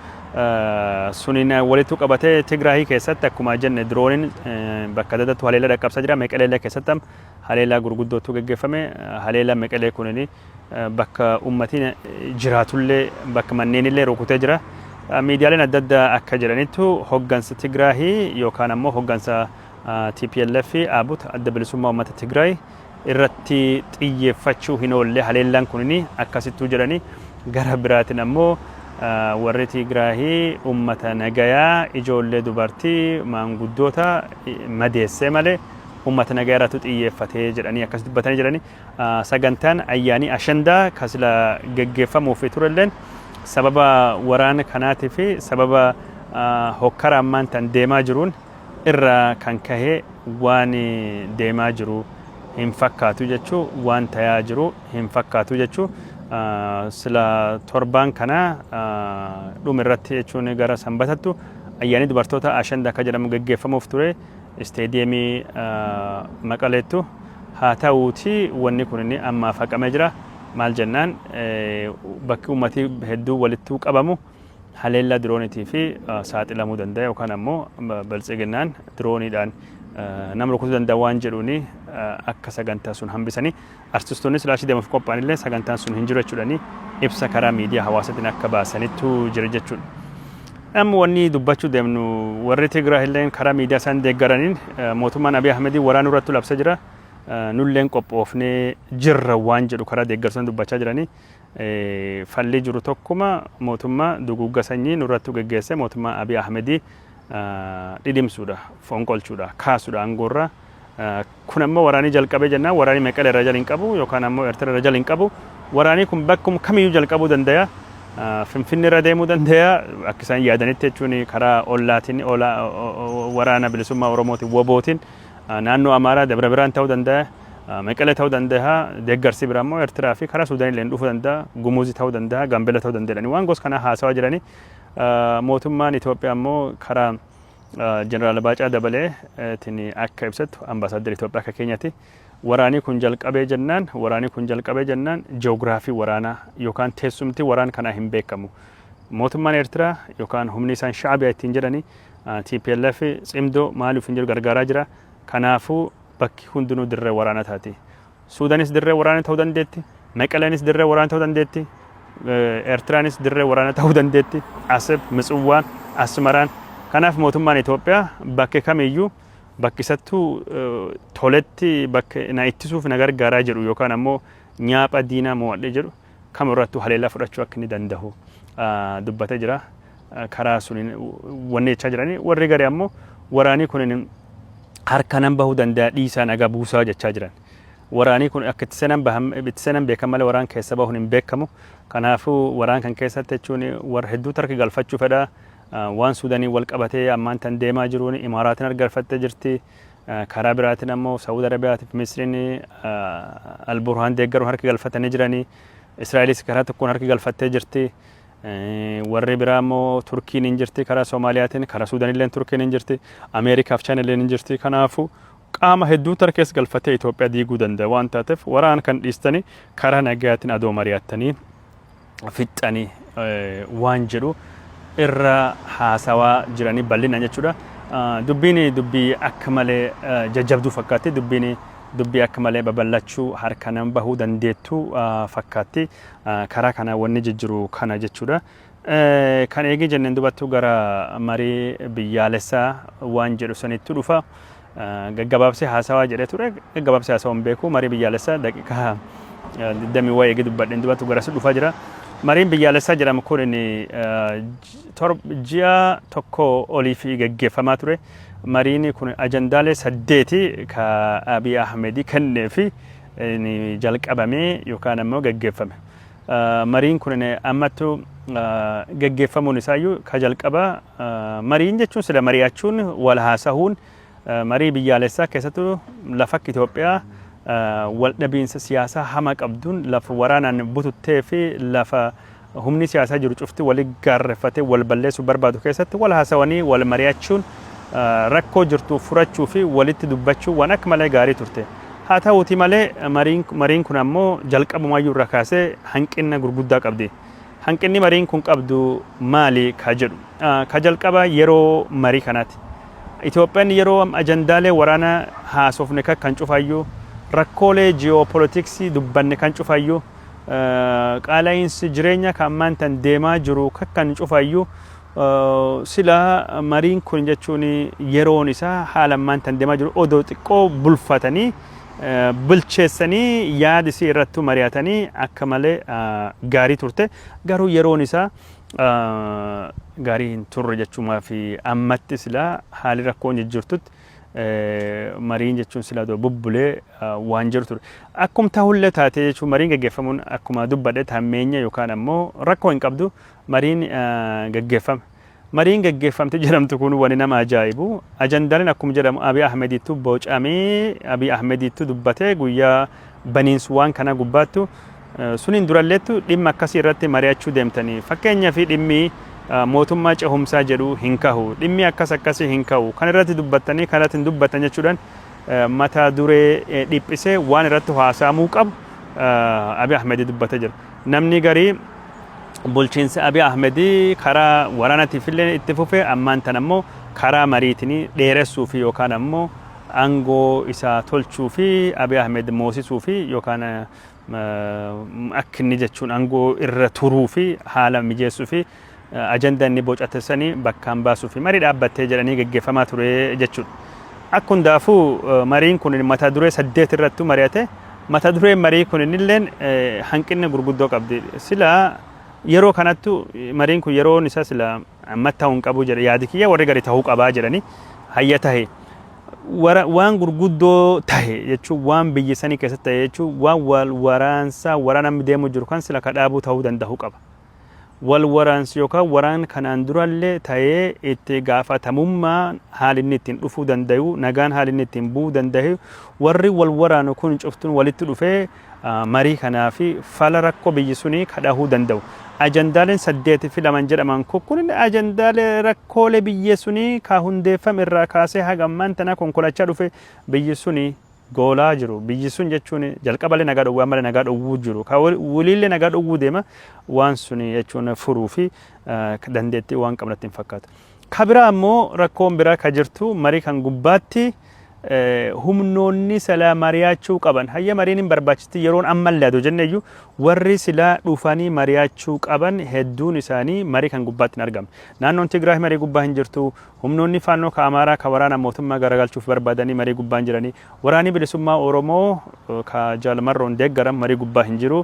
Suniin walitti qabatee Tigraahii keessatti akkuma jenne dirooniin bakka adda addaatti haleellaa dhaqqabsaa jira. Meqeleellee keessatti haleellaa gurguddootu geggeeffame. Haleellaa Meqelee kunin bakka uummatiin jiraatullee, bakka manneenillee rukutee jira. Miidiyaaleen adda addaa akka jedhanittu hoggansa Tigraahii yookaan ammoo hoggansa TPLF, ABUT, Adda Bilisummaa Uummata Tigraay, irratti xiyyeeffachuu hin oolle haleellaan kunini akkasittuu jedhani. Gara biraatiin ammoo warri Tigraahii ummata nagayaa, ijoollee, dubartii, maanguddoota madeessee malee ummata nagayaa irratti xiyyeeffatee jedhanii akkas dubbatanii jedhani. Sagantaan ayyaanii Ashandaa kasila geggeeffamuuf turelleen sababa waraana kanaatii fi sababa hokkara ammaan tan deemaa jiruun irraa kan kahe waan deemaa jiru hin fakkaatu jechuu, waan tayaa jiru hin fakkaatu jechuu. Sila torbaan kana dhuma irratti, jechuun gara Sanbatattu, ayyaanni dubartoota Ashandaa akka jedhamu geggeeffamuuf ture isteediyeemii Maqaleettu. Haa ta'uuti wanni kun inni ammaaf haqamee jira. Maal jennaan, bakki uummatii hedduu walittuu qabamu haleellaa diroonitii fi saaxilamuu danda'a yookaan ammoo Biltsiginnaan dirooniidhaan nama rukutuu danda'a waan jedhuuni akka sagantaa sun hambisanii, artistoonni silaashii deemuuf qophaa'an illee sagantaan sun hin jiru jechuudhani ibsa karaa miidiyaa hawaasaatiin akka baasanittu jira jechuudha. Amma wanni dubbachuu deemnu, warri Tigraay illee karaa miidiyaa isaan deeggaraniin mootummaan Abiy Ahmedii waraanuu irratti labsa jira. Nulleen qophoofnee jirra waan jedhu karaa deeggarsan dubbachaa jiranii. Falli jiru tokkuma: mootummaa duguugga sanyii nurratti geggeesse, mootummaa Abiy Ahmedii dhidhimsuudha, fonqolchuudha, kaasuudha aangoorraa. Kun ammoo waraanii jalqabee jennaan waraanii Meqelee irra jala hin qabu yookaan ammoo Eertiraa irra jala hin qabu. Waraanii kun bakkuma kamiyyuu jalqabuu danda'a. Finfinne irra deemuu danda'a. Akka isaan yaadanitti jechuun karaa ollaatiin, Waraana Bilisummaa Oromootiin, WBOtiin, naannoo Amaaraa Dabra Biraan ta'uu danda'a. Meqelee ta'uu danda'a. Deeggarsi biraa immoo Eertiraa fi karaa Suudaanii illee dhufuu danda'a. Gumuuzii ta'uu danda'a. Gaambeella ta'uu danda'a. Waan gosa kanaa haasawaa jiranii. Mootummaan Itoophiyaa immoo karaa Jeneraal Baacaa Dabalee tiin akka ibsattu, ambaasaaddarri Itoophiyaa akka keenyatti, waraanii kun jalqabee jennaan ji'oogiraafii waraanaa yookaan teessumti waraan kanaa hin beekamu. Mootummaan Eertiraa yookaan humni isaan Shaabiyaa ittiin jedhani TPLF Tsimdoo maaliif hin jedhu gargaaraa jira. Kanaafuu bakki hundinuu dirree waraanaa taati. Suudaanis dirree waraanaa ta'uu dandeetti. Maqaleenis dirree waraanaa ta'uu dandeetti. Eertiraanis dirree waraanaa ta'uu dandeetti. Aseb, Mitsuwwaan, Asmaraan. Kanaaf mootummaan Itoophiyaa bakki kamiyyuu bakki isattuu toletti, bakka na ittisuuf na gargaaraa jedhu yookaan ammoo nyaapha diinaa mo'adhe jedhu kamirrattuu haleellaa fudhachuu akka inni danda'u dubbatee jira. Karaa suniin wanni jechaa jiranii, warri garee ammoo waraanii kun harka nan bahuu danda'a, dhiisaa nagaa buusaa jechaa jiran. Waraanii kun akka itti seenan bahan, itti seenan beekan malee waraan keessa bahuun hin beekamu. Kanaafuu waraan kan keessatti jechuun warra hedduutu harka galfachuu fedha. Waan Suudaanii wal qabatee ammaan tan deemaa jiruun Imaaraatiin harka galfattee jirti. Karaa biraatiin ammoo Saawud Arabiyaatiif Misriin Alburhaan deeggaruun harka galfatanii jiranii. Israa'elis karaa tokkoon harka galfattee jirti. Warri biraa immoo Turkiin hin jirti karaa Soomaaliyaatiin, karaa Suudaanillee Turkiin hin jirti, Ameerikaaf Chaayinallee hin jirti. Kanaafuu qaama hedduutu harka keessa galfatee Itoophiyaa diiguu danda'a waan taateef, waraana kan dhiistanii karaa nagayaatiin adoo mari'attanii fixxanii waan jedhu irra haasawaa jiranii bal'inaan jechuudha. Dubbiin dubbii akka malee jajjabduu fakkaatti. Dubbiin dubbii akka malee babal'achuu harka nama bahuu dandeettu fakkaatti. Karaa kana wanni jijjiru kana jechuudha. Kan eegee jenneen dubattu gara marii biyyaalessaa waan jedhu sanittu dhufa. Gaggabaabsee haasawaa jedhee ture. Gaggabaabsee haasawaa hin beeku. Marii biyyaalessaa daqiiqaa 20 waa'ee eegee dubbadheen dubattu garasi dhufaa jira. Mariin biyyaalessaa jedhamu kun inni ji'a tokko oliif geggeeffamaa ture. Mariin kun ajandaalee saddeeti ka Abiy Ahmedii kennee fi jalqabamee yookaan ammoo geggeeffame. Mariin kun ammattu geggeeffamuun isaayyuu ka jalqaba. Mariin jechuun sila mari'achuun, wal haasahuun, marii biyyaalessaa keessattuu lafa akka Itoophiyaa wal dhabiinsa siyaasaa hama qabduun, lafa waraanaan bututtee fi lafa humni siyaasaa jiru cufti wali gaarreeffatee wal balleessuu barbaadu keessatti wal haasawanii wal mari'achuun, rakkoo jirtu furachuu fi walitti dubbachuu waan akka malee gaarii turte. Haa ta'uuti malee mariin kun ammoo jalqabumaayyuu irraa kaasee hanqina gurguddaa qabdi. Hanqinni mariin kun qabdu maali ka jedhu. Ka jalqaba yeroo marii kanaati. Itoophiyaan yeroo ajandaalee waraanaa haasofne kan cufaayyuu, rakkoolee ji'oopolitiksii dubbanne kan cufaayyuu, qaala'iinsi jireenya kan ammaan tan deemaa jiru kan cufaayyuu, sila mariin kun jechuun yeroon isaa haala ammaan tan deemaa jiru odoo xiqqoo bulfatanii Bilcheessanii yaada isii irrattuu mari'atanii akka malee gaarii turte. Garuu yeroon isaa gaarii hin turre jechuumaa fi ammatti silaa haali rakkoon jijjiirtutti mariin jechuun silaa dura bubbulee waan jiru ture. Akkum tahullee taatee jechuun mariin gaggeeffamuun akkuma dubbadhe hammeenya yookaan ammoo rakkoo hin qabdu, mariin gaggeeffame. Mariin gaggeeffamte jedhamtu kun wani nama ajaa'ibu, ajandaaleen akkuma jedhamu Abiy Ahmedittu bocamee, Abiy Ahmedittu dubbatee guyyaa baniinsu waan kana gubbaattu suniin duralleettu dhimma akkasii irratti mari'achuu deemtanii, fakkeenyaa fi dhimmi mootummaa cehumsaa jedhu hin kahu, dhimmi akkas akkasii hin ka'u, kan irratti dubbattanii kan irratti hin dubbattan jechuudhaan mata duree dhiphisee waan irratti haasa'amuu qabu Abiy Ahmed dubbatee jira. Namni garii bulchiinsi Abiy Ahmed karaa waraanaatiif illee itti fufe, ammaan tan ammoo karaa mariitiin dheeressuu fi yookaan ammoo aangoo isaa tolchuu fi Abiy Ahmed moosisuu fi yookaan akka inni jechuun aangoo irra turuu fi haala mijeessuu fi ajanda inni bocate sanii bakkaan baasuu fi marii dhaabbattee jedhanii geggeeffamaa ture jechuudha. Akka hundaafuu mariin kun mata duree saddeet irrattuu mari'ate. Mata dureen marii kun innilleen hanqinni gurguddoo qabdi. Sila yeroo kanattu mariin kun yeroon isaa sila ammatti ta'uu hin qabu jedhe yaadi kiyya, warri gadi ta'uu qabaa jedhanii hayya tahe. Waan gurguddoo tahe jechuun, waan biyya sanii keessatti tahe jechuun, waan wal waraansaa waraana deemu jiru kan sila ka dhaabuu ta'uu danda'u qaba. Wal waraansi yookaan waraan kanaan durallee ta'ee itti gaafatamummaan haali inni ittiin dhufuu danda'u, nagaan haali inni ittiin bu'uu danda'u, warri wal waraanu kun cuftuun walitti dhufee marii kanaa fi fala rakkoo biyyi sunii kadhahuu danda'u. Ajandaaleen saddeet fi laman jedhaman kun ajandaalee rakkoolee biyya sunii ka hundeeffame irraa kaasee haga ammaan tanaa konkolachaa dhufe, biyyi sunii goolaa jiru. Biyyi sun jechuun jalqaballee nagaa dhowwee ammallee nagaa dhowwuu jiru. Ka waliillee nagaa dhowwuu deema waan suni jechuun furuu fi dandeettii waan qabnatti hin fakkaatu. Ka biraa ammoo rakkoon biraa ka jirtu, marii kan gubbaatti humnoonni silaa mari'achuu qaban, hayya mariin hin barbaachisti yeroon ammallee adoo jenneyyuu, warri silaa dhufanii mari'achuu qaban hedduun isaanii marii kan gubbaatti hin argamne. Naannoon Tigraay marii gubbaa hin jirtu. Humnoonni Faannoo ka Amaaraa ka waraana mootummaa garagalchuuf barbaadanii marii gubbaa hin jiranii. Waraanni Bilisummaa Oromoo ka Jaal Marroon deeggaran marii gubbaa hin jiru.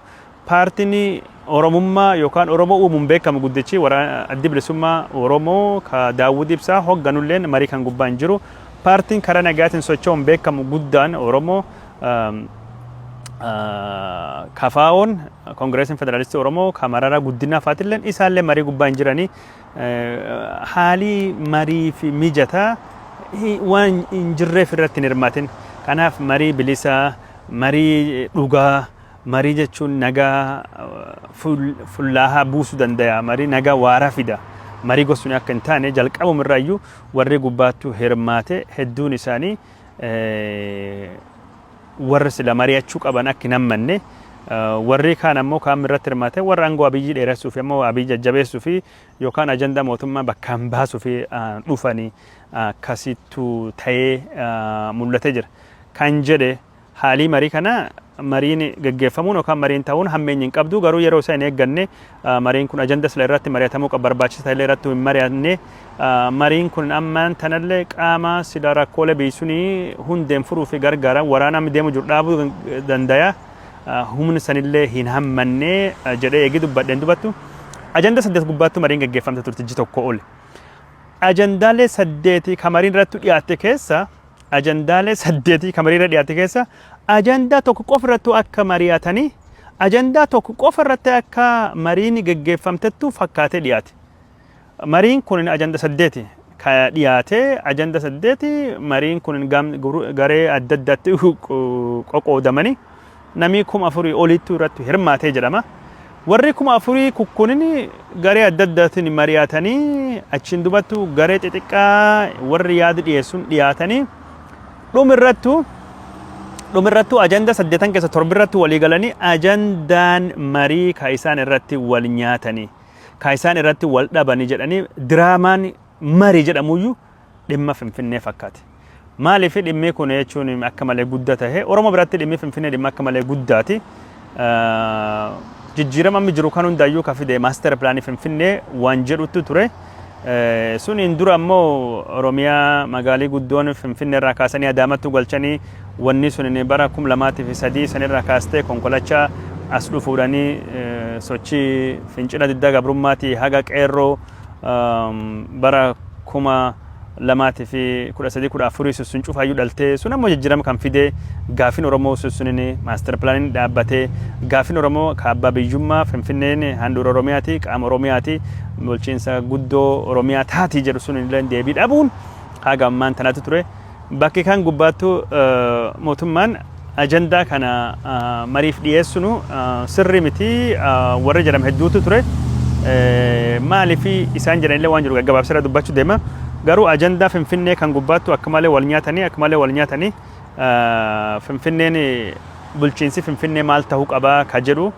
Paartiin Oromummaa yookaan Oromoo uumuun beekamu guddichi Addi Bilisummaa Oromoo ka Daawud Ibsaa hoogganulleen marii kan gubbaa hin jiru. Paartiin karaa nagaatiin socho'uun beekamu guddaan Oromoo KFO'n, Koongireesiin Federaalistii Oromoo ka Mararaa Guddinaa fa'aatilleen isaallee marii gubbaa hin jiranii. Haalii marii fi mijataa waan hin jirreef irratti hin hirmaatin. Kanaaf marii bilisaa, marii dhugaa, marii jechuun nagaa fullaahaa buusuu danda'a, marii nagaa waaraa fida. Marii gosuun akka hin taane jalqabuma irraayyuu warri gubbaattuu hirmaate hedduun isaanii warra sila mari'achuu qaban akka hin hammanne, warri kaan ammoo kaan irratti hirmaate warra aangoo Abiyyi dheeressuu fi ammoo Abiyyi jajjabeessuu fi yookaan ajandaa mootummaa bakkaan baasuu fi dhufanii akkasittu ta'ee mul'atee jira. Kan jedhe haalii marii kana, mariin geggeeffamuun yookaan mariin ta'uun hammeenya hin qabdu, garuu yeroo isaa hin eegganne mariin kun, ajanda sila irratti mari'atamuu qaba barbaachisa ta'ellee irratti hin mari'anne. Mariin kun ammaan tanallee qaama sila rakkoolee biyyi sunii hundeen furuu fi gargaaran, waraana amma deemu jiru dhaabuu danda'a, humni sanillee hin hammanne jedhee eegi dubbadheen dubattu ajanda saddeet gubbaattu mariin geggeeffamte turte ji tokko oli. Ajandaalee saddeeti ka mariin irratti dhiyaatte keessa, ajandaalee saddeetii ka marii irra dhiyaate keessa ajandaa tokko qofa irrattuu akka mari'atanii, ajandaa tokko qofa irratti akka mariin geggeeffamtettu fakkaatee dhiyaate. Mariin kun ajanda saddeeti ka dhiyaate, ajanda saddeeti mariin kun garee adda addaatti qoqoodamanii namni 4000 olittu irratti hirmaatee jedhama. Warri 4000 kukkunin garee adda addaatiin mari'atanii achiin dubattu garee xixiqqaa warri yaada dhiyeessuun dhiyaatanii dhumirrattu ajanda saddeetan keessa torba irratti walii galanii, ajandaan marii ka isaan irratti wal nyaatanii, ka isaan irratti wal dhabanii jedhanii diraamaan marii jedhamuyyuu dhimma Finfinnee fakkaate. Maaliif dhimmi kun jechuun akka malee guddaa tahe? Oromoo biratti dhimmi Finfinnee dhimma akka malee guddaati. Jijjiirama amma jiru kan hundaayyuu ka fide master planii Finfinnee waan jedhutu ture. Suniin dura ammoo Oromiyaa magaalii guddoon Finfinnee irraa kaasanii Adaamattu galchanii, wanni sun bara 2003 sanirraa kaastee konkolachaa as dhufuudhanii sochii fincila diddaa gabrummaatii haga qeerroo bara 2013, 14 sun cufaayyuu dhaltee, sun ammoo jijjiirama kan fidee gaafin Oromoo sunini master planiin dhaabbatee, gaafin Oromoo ka abbaa biyyummaa, Finfinneen handhuura Oromiyaati, qaama Oromiyaati, bulchiinsa guddoo Oromiyaa taatii jedhu sun illee deebii dhabuun haga ammaan tanatti ture. Bakki kan gubbaattu mootummaan ajandaa kana mariif dhiyeessunu sirrii miti warra jedhame hedduutu ture. Maaliif isaan jedhanillee waan jiru gaggabaabsirra dubbachuu deema. Garuu ajandaa Finfinnee kan gubbaattu akka malee wal nyaatanii, akka malee wal nyaatanii, Finfinneen, bulchiinsi Finfinnee maal ta'uu qabaa ka jedhu,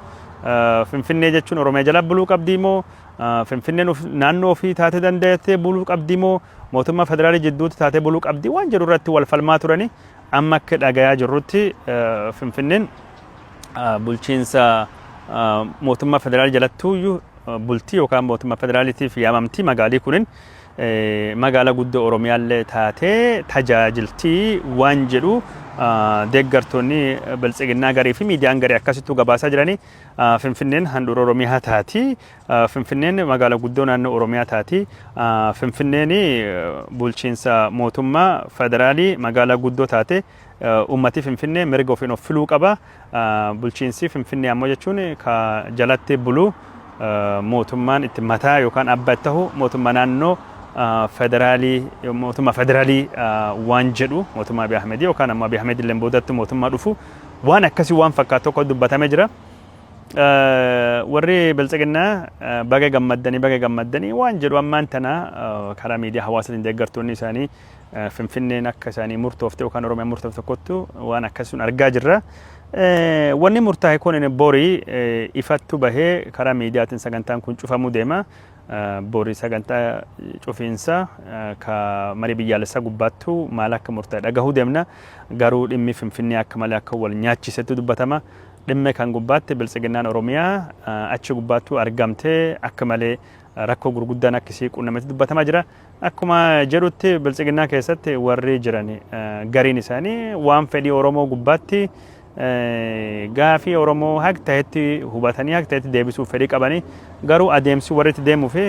Finfinnee jechuun Oromiyaa jala buluu qabdii moo, Finfinneen naannoo ofii taatee dandeettee buluu qabdii moo, mootummaa federaalii jidduutti taatee buluu qabdii waan jedhu irratti wal falmaa turanii, amma akka dhagayaa jirrutti Finfinneen bulchiinsa mootummaa federaalii jalattuuyyuu bultii yookaan mootummaa federaaliitiif yaamamtii, magaalii kunin magaala guddoo Oromiyaallee taatee tajaajiltii waan jedhu deeggartoonni biltsiginnaa garii fi miidiyaan garii akkasittuu gabaasaa jiranii. Finfinneen handhuura Oromiyaa taati. Finfinneen magaala guddoo naannoo Oromiyaa taati. Finfinneen bulchiinsa mootummaa federaalii magaalaa guddoo taate, uummati Finfinnee mirga ofiin of filuu qaba. Bulchiinsi Finfinnee ammoo jechuun ka jalatti bulu, mootummaan itti mataa yookaan abbaa itti ta'u mootummaa naannoo federaalii, mootummaa federaalii waan jedhu, mootummaa Abiy Ahmed yookaan ammoo Abiy Ahmed illee boodatti mootummaa dhufu, waan akkasii waan fakkaatu tokko dubbatamee jira. Warri biltsiginnaa baga gammaddanii, baga gammaddanii waan jedhu ammaan tana karaa miidiyaa hawaasaatiin deeggartoonni isaanii Finfinneen akka isaanii murtoofte yookaan Oromiyaan murtoofte tokkottu waan akkasii argaa jirra. Wanni murtaa'e kun borii ifattu bahee karaa miidiyaatiin sagantaan kun cufamuu deema. Borii sagantaa cufiinsa ka marii biyyaalessaa gubbaattu maal akka murtaa'e dhagahuu deemna. Garuu dhimmi Finfinnee akka malee akka wal nyaachisetti dubbatama. Dhimma kan gubbaatti biltsiginnaan Oromiyaa achi gubbaattu argamtee akka malee rakkoo gurguddaan akkasii qunnametti dubbatamaa jira. Akkuma jedhutti biltsiginnaa keessatti warri jiran gariin isaanii waan fedhii Oromoo gubbaatti gaafii Oromoo haq ta'etti hubatanii haq ta'etti deebisuuf fedhii qabanii, garuu adeemsi warri itti deemuu fi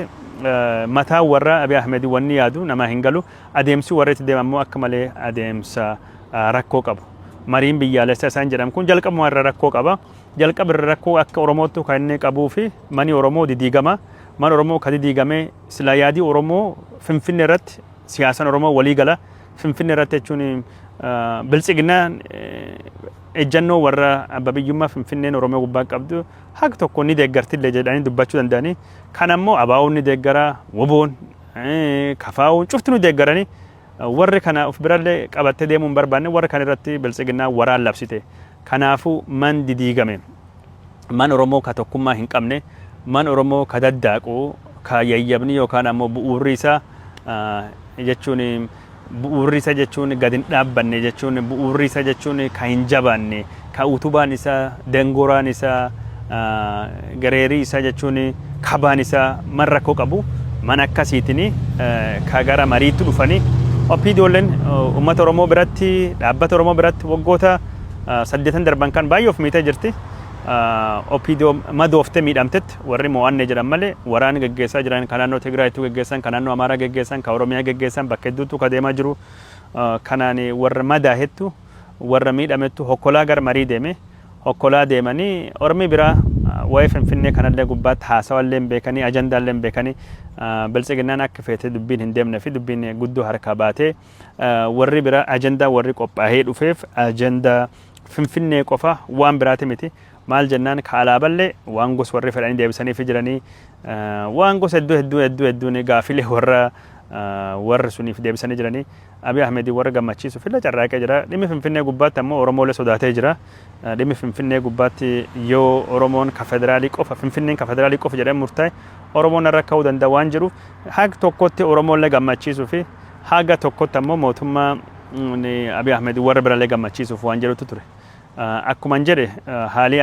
mataa warra Abiy Ahmed wanni yaadu namaa hin galu. Adeemsi warri itti deemu ammoo akka malee adeemsa rakkoo qabu. Mariin biyyaalessaa isaan jedhamu kun jalqabuma irra rakkoo qaba. Jalqaba irra rakkoo akka Oromootti kan inni qabuu fi mani Oromoo didiigama. Mana Oromoo ka didiigame sila yaadii Oromoo Finfinnee irratti, siyaasaan Oromoo walii gala. Finfinnee irratti jechuun biltsiginnaan ejjannoo warra abba biyyummaa Finfinneen Oromoo gubbaa qabdu haga tokko ni deeggartillee jedhanii dubbachuu danda'anii. Kan ammoo ABO'n ni deeggara, WBO'n, KFO'n cufti nu deeggaranii, warri kana of birallee qabattee deemuu hin barbaanne, warri kana irratti biltsiginnaan waraan labsite. Kanaafuu man didiigame. Man Oromoo ka tokkummaa hin qabne, man Oromoo ka daddaaqu, ka yayyabni yookaan ammoo bu'uurri isaa jechuun, bu'uurri isaa jechuun gad hin dhaabbanne jechuun, bu'uurri isaa jechuun ka hin jabaanne, ka utubaan isaa, dangoraan isaa, gareerii isaa jechuun kabaan isaa man rakkoo qabu, man akkasiitiin ka gara mariitti dhufanii. OPDOlleen uummata Oromoo biratti, dhaabbata Oromoo biratti waggoota 8 darban kan baay'ee of miitee jirti. OPDO madooftee miidhamtetti warri mo'anne jedhan malee, waraana geggeessaa jiran kan naannoo Tigraayittuu geggeessan, kan naannoo Amaaraa geggeessan, kan Oromiyaa geggeessan, bakka hedduuttuu ka deemaa jiru. Kanaan warra madaahettu, warra miidhamettu hokkolaa gara marii deeme. Hokkolaa deemanii ormi biraa waa'ee Finfinnee kanallee gubbaatti haasawallee hin beekanii, ajandaallee hin beekanii, biltsiginnaan akka feete dubbiin hin deemne fi dubbiin guddoo harkaa baatee, warri biraa ajandaa warri qophaa'ee dhufeef ajandaa Finfinnee qofa, waan biraati miti. Maal jennaan, ka alaaballee waan gos warri fedhanii deebisanii fi jiranii, waan gosa hedduu hedduu hedduu hedduun gaafilee warra warri suniif deebisanii jiranii, Abiy Ahmed warra gammachiisuuf illee carraaqee jira. Dhimmi Finfinnee gubbaatti ammoo Oromoolee sodaatee jira. Dhimmi Finfinnee gubbaatti yoo Oromoon ka federaalii qofa, Finfinneen ka federaalii qofa jedhee murtaa'e, Oromoon irra ka'uu danda'a waan jedhuuf, haga tokkotti Oromoolee gammachiisuu fi haga tokkotti ammoo mootummaa Abiy Ahmed warra birallee gammachiisuuf waan jedhutu ture. Akkuma jedhe, haalii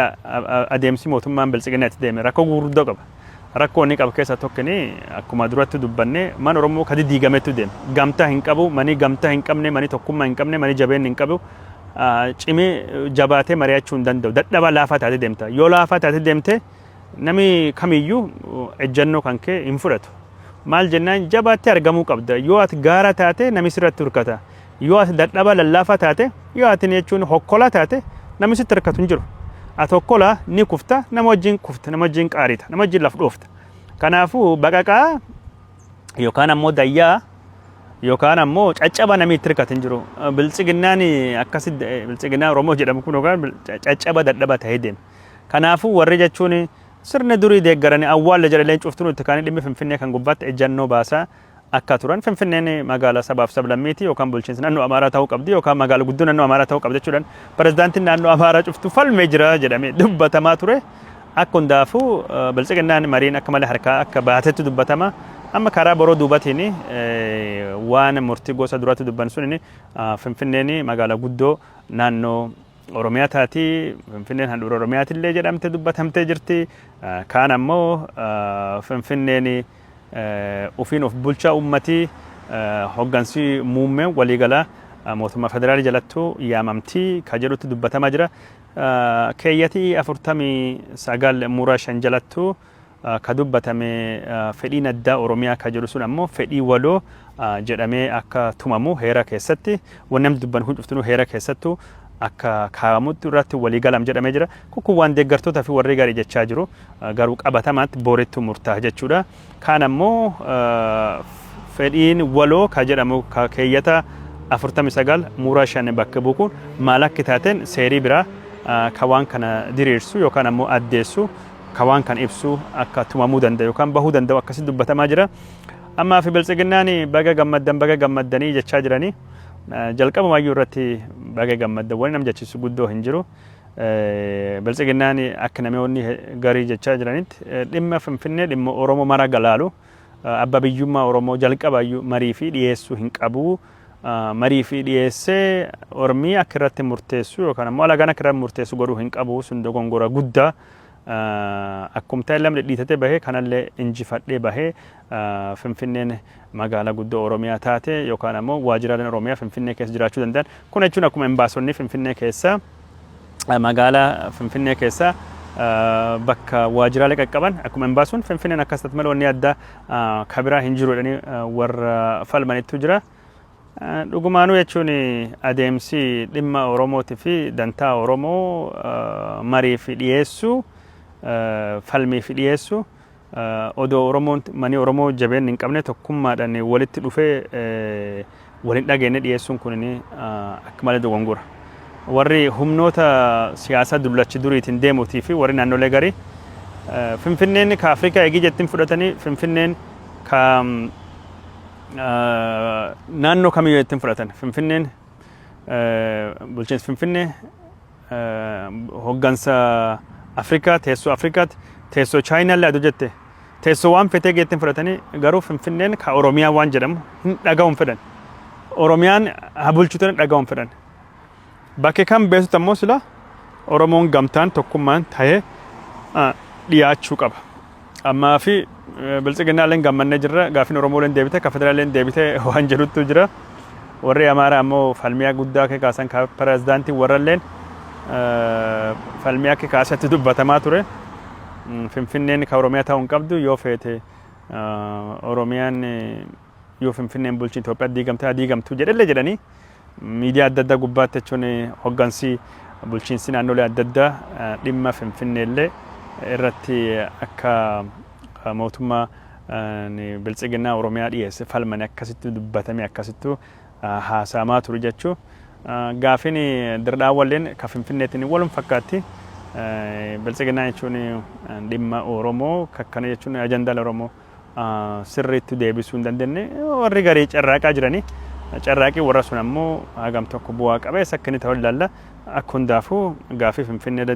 adeemsi mootummaan biltsiginnaa itti deeme rakkoo gurguddoo qaba. Rakkoo inni qabu keessaa tokkini akkuma duratti dubbanne mana Oromoo kadi diigametu deema. Gamtaa hin qabu, mani gamtaa hin qabne, mani tokkummaa hin qabne, mani jabeenni hin qabu. Cimee jabaatee mari'achuu hin danda'u. Dadhabaa laafaa taatee deemta. Yoo laafaa taatee deemte, namni kamiyyuu ejjennoo kan kee hin fudhatu. Maal jennaan, jabaattee argamuu qabda. Yoo ati gaara taate, namni sirratti hirkata. Yoo ati dadhabaa lallaafaa taate, yoo ati jechuun hokkolaa taate, namni sitti hirkatu hin jiru. Ati hokkolaa ni kufta, nama wajjin kufta, nama wajjin qaarita, nama wajjin laf dhoofta. Kanaafuu baqaqaa yookaan ammoo dayyaa yookaan ammoo caccaba namni itti hirkatu hin jiru. Biltsiginnaan akkasi, Biltsiginnaan Oromoo jedhamu kun yookaan caccaba dadhaba ta'ee deema. Kanaafuu warri jechuun sirna durii deeggaranii awwaalla jedhaleen cuftuu itti kaanii dhimmi Finfinnee kan gubbaatti ejjannoo baasaa akka turan, Finfinneen magaalaa sabaaf sablammiiti yookaan bulchiinsa naannoo Amaaraa ta'uu qabdi yookaan magaalaa guddoo naannoo Amaaraa ta'uu qabdi jechuudhaan pirezidaantiin naannoo Amaaraa cuftuu falmee jira jedhamee dubbatamaa ture. Akka hundaafuu Biltsiginnaan mariin akka malee harkaa akka baatetti dubbatama. Amma karaa boroo duubatiin waan murtii gosa duratti dubban sun, Finfinneen magaalaa guddoo naannoo Oromiyaa taati, Finfinneen handhuura Oromiyaatillee jedhamte dubbatamtee jirti. Kaan ammoo Finfinneen ofiin of bulchaa uummatii, hoggansi muummeen waliigalaa mootummaa federaalii jalattuu yaamamtii ka jedhutti dubbatamaa jira. Keeyyatii 49 muraa 5 jalattuu ka dubbatame fedhiin addaa Oromiyaa ka jedhu sun ammoo fedhii waloo jedhamee akka tumamu, heera keessatti wanni namni dubban kun cuftinuu heera keessattuu akka kaa'amutti irratti walii galam jedhamee jira. Kun waan deeggartoota fi warri garii jechaa jiru, garuu qabatamaatti boorittu murtaa'a jechuudha. Kaan ammoo fedhiin waloo ka jedhamu ka keeyyata 49 muraa 5 bakka bu'u maal akka taateen seerii biraa ka waan kana diriirsu yookaan ammoo addeessu, ka waan kan ibsu akka tumamuu danda'u yookaan bahuu danda'u akkasitti dubbatamaa jira. Ammaa fi Biltsiginnaan baga gammaddan, baga gammaddanii jechaa jiranii, jalqabumaayyuu irratti baga gammaddan wani nam jechisu guddoo hin jiru. Biltsiginnaan akka namoonni garii jechaa jiranitti dhimma Finfinnee, dhimma Oromoo mara galaalu, abba biyyummaa Oromoo jalqabaayyuu marii fi dhiyeessuu hin qabu. Marii fi dhiyeessee Ormii akka irratti murteessu yookaan ammoo alagaan akka irratti murteessu godhuu hin qabu, sun dogongora guddaa. Akkum ta'e lamni dhiitatee bahee kanallee injifadhee bahee, Finfinneen magaalaa guddoo Oromiyaa taate yookaan ammoo waajjiraaleen Oromiyaa Finfinnee keessa jiraachuu danda'an. Kun jechuun akkuma embaasonni Finfinnee keessa, magaalaa Finfinnee keessa bakka waajjiraalee qaqqaban, akkuma embaasuun Finfinneen akkas taate malee wanni addaa kabiraa hin jiru jedhanii warra falmanittu jira. Dhugumaanuu jechuun adeemsi dhimma Oromootii fi dantaa Oromoo marii fi dhiyeessuu, falmii fi dhiyeessuu, odoo Oromoon manii Oromoo jabeen hin qabne tokkummaadhaan walitti dhufee waliin dhageenye dhiyeessuun kun akka malee dogongora. Warri humnoota siyaasaa dullachi duriitiin deemuutii fi warri naannolee garii Finfinneen ka Afrikaa eegii jettiin fudhatanii, Finfinneen ka naannoo kamiyyuu ittiin fudhatan, Finfinneen bulchiinsa Finfinnee hoggansa Afrikaa, teessoo Afrikaati, teessoo Chaayinaallee aduu jette, teessoo waan fetee geettiin fudhatanii, garuu Finfinneen ka Oromiyaa waan jedhamu hin dhaga'uun fedhan. Oromiyaan haa bulchuutan dhaga'uun fedhan. Bakki kan beektu ammoo sila Oromoon gamtaan tokkummaan ta'ee dhiyaachuu qaba. Ammaa fi Biltsiginnaalleen gammannee jirra. Gaaffiin Oromooleen deebite, ka federaaleen deebite waan jedhutu jira. Warri Amaaraa ammoo falmiyaa guddaa akka kaasan, ka pirezidaantiin warralleen falmiyaa akka kaasatti dubbatamaa ture. Finfinneen ka Oromiyaa ta'uu hin qabdu, yoo feete Oromiyaan yoo Finfinneen bulchi Itoophiyaa diigamte haa diigamtu jedhellee jedhanii miidiyaa adda addaa gubbaatti jechuun hoggansi bulchiinsi naannolee adda addaa dhimma Finfinneellee irratti akka mootummaa Biltsiginnaa Oromiyaa dhiyeesse falmani akkasitti dubbatame, akkasittu haasa'amaa ture jechuu. Gaafiin dirdhaawwalleen ka Finfinneetiin walum fakkaatti. Biltsiginnaa jechuun dhimma Oromoo kakkana jechuun ajandaan Oromoo sirriitti deebisuu hin dandeenye, warri garii carraaqaa jiranii. Carraaqii warra sun ammoo hagam tokko bu'aa qabeessa akka inni ta'u ilaalla. Akka hundaafuu gaafii Finfinnee irra